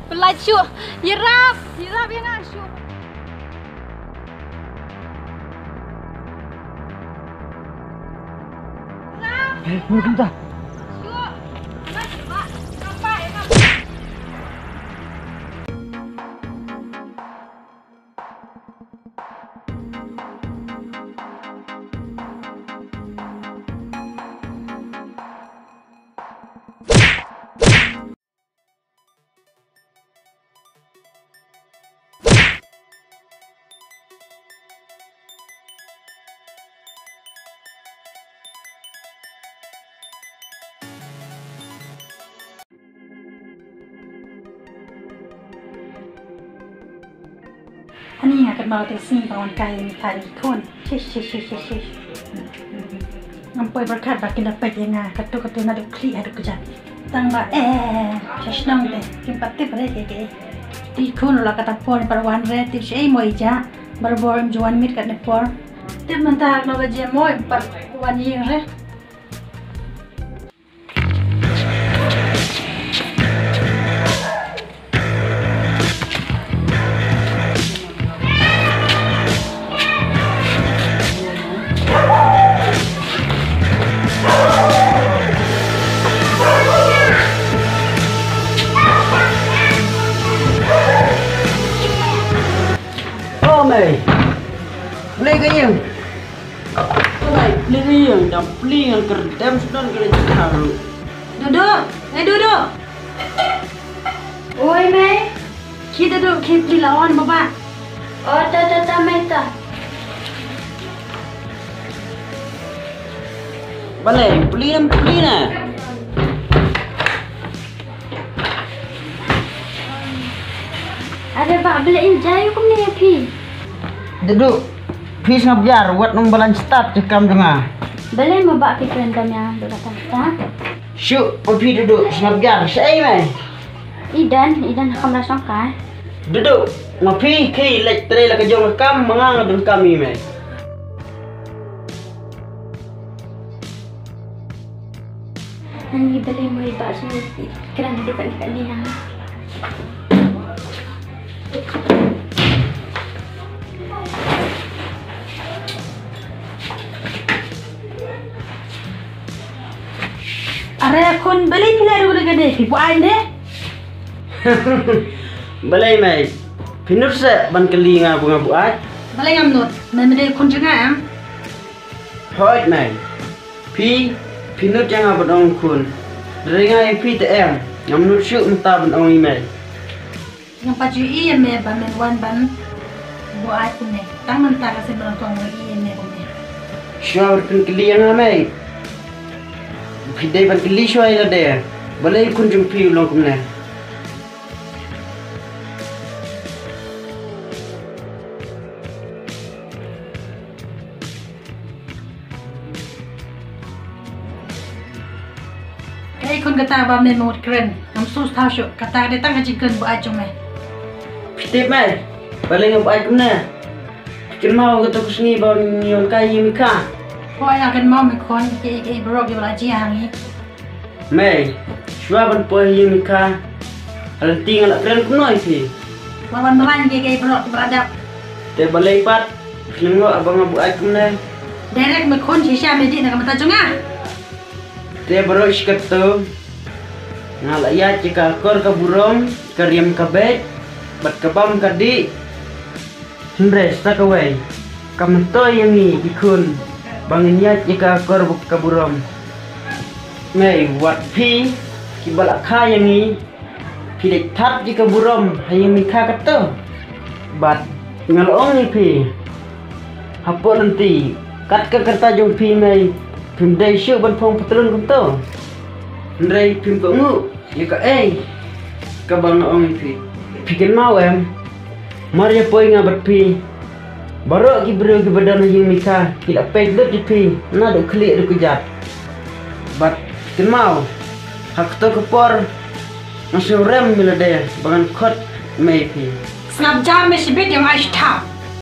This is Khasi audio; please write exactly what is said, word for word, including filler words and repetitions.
Pynlait shuh. Ïarap, ïarap ïa nga shuh. Eh, move kumta. Shuh. Pynlait shuh, Bah. Nampak ïa nga. Ani nga kat ma te sing pa wan kai ni kai ni kon. Shish, shish, shish, shish, shish. Ngam poi berkat ba kin da peit ïa nga, katu katu naduh khlieh haduh kjat. Tang ba eh, sha shnong te, kim pat tip re ke ke. Te khun la kata por pat wan re, tip shi ei mo ija, barabor im ju wan miet katne por. Tip mynta no ba je mo im pat wan ïing re. Oh, Mei. Mei, ka ïing. Mei, plie ka ïing, dang plie ngan kyrdem sdang ka ïing. Duduk, eh, Duduk. Oi, Mei. Khie Duduk, khie plie la wan baba. Oh, ta, ta, ta, Mei, ta. Balei, plie, plie na. Are bah, balei in jai kumne ïa phi? Duduk, phi sngap jar, wat nang balan stad te kam jong nga. Balei mo bah phi kren kam ïa duk kata kata? Shu, mo phi Duduk, sngap jar, shaei me? Idan, idan ha kamra song kai. Duduk, mo phi ki leit trei la ka jong ka kam, ma nga nga don kam ïa me. Ani balei mo i bah shu kren dei kane kane ha. Are khun balei phi la ruh ruh ka dei phi buaid ne? Balei mei? Phi nud se ban kylli nga ba nga buaid? Balei ngam nud? Mei me dei khun jong nga em? Hooid mei. Phi, phi nud ïa nga ban ong khun. Hynrei nga ïa phi te em, ngam nud shuh mynta ban ong i mei. Ngam pat ju ïohi ïa me ba men wan ban buaid kumne. Tang mynta ka sien ba nyngkong nga ïohi ïa me kumne. Shuwa ban pynkylli ïa nga mei. Phi dei ban kylli shuwa ïa lade. Balei khun jong phi u long kumne? Kaei khun kata ba me mut kren, ngam sngewthuh shuh, kata dei tang ka jingkren buaid jong me. Phi tip mei, balei nga buaid kumne? Phi kynmaw kato ka sngi ba ngi wan kai ïing mei kha? Hooid nga kynmaw mei khun, kiei kiei baroh kiba la jia ha ngi. Mei, shuwa ban poi ha ïing mei kha, ha lynti nga la kren kumno ïa phi? Wat wan mrain kiei kiei baroh kiba la dep. Te balei pat, phi ngeit ba nga buaid kumne? Direct mei khun shisha me dih na ka bynta jong nga. Te baroh shi kato, nga la ïaid ïa ka akor ka burom, ka riam ka beit, bad ka bam ka dih. Hynrei sa kawei, kam myntoi ïa ngi ki khun ba ngin ïaid ïa ka akor ka burom. Mei wat phi kiba la kha ïa ngi, phi dei thad ïa ka burom ha ïing mei kha kato. Bad nga la ong ïa phi hapoh lynti, kat ka kyrta jong phi mei, phim dei shuh ban phong patlun kumto. Hynrei phim kohnguh ïa kaei kaba nga ong ïa phi. Phi kynmaw em, mar ïa poi nga bad phi, baroh ki briew kiba don ha ïing mei kha ki la peit lut ïa phi naduh khlieh haduh kjat. Bad kynmaw, ha kato ka por nga sngewrem ïa lade ba ngan khot mei ïa phi. Sngap jar mei shibit, ïa nga ai shi thaw.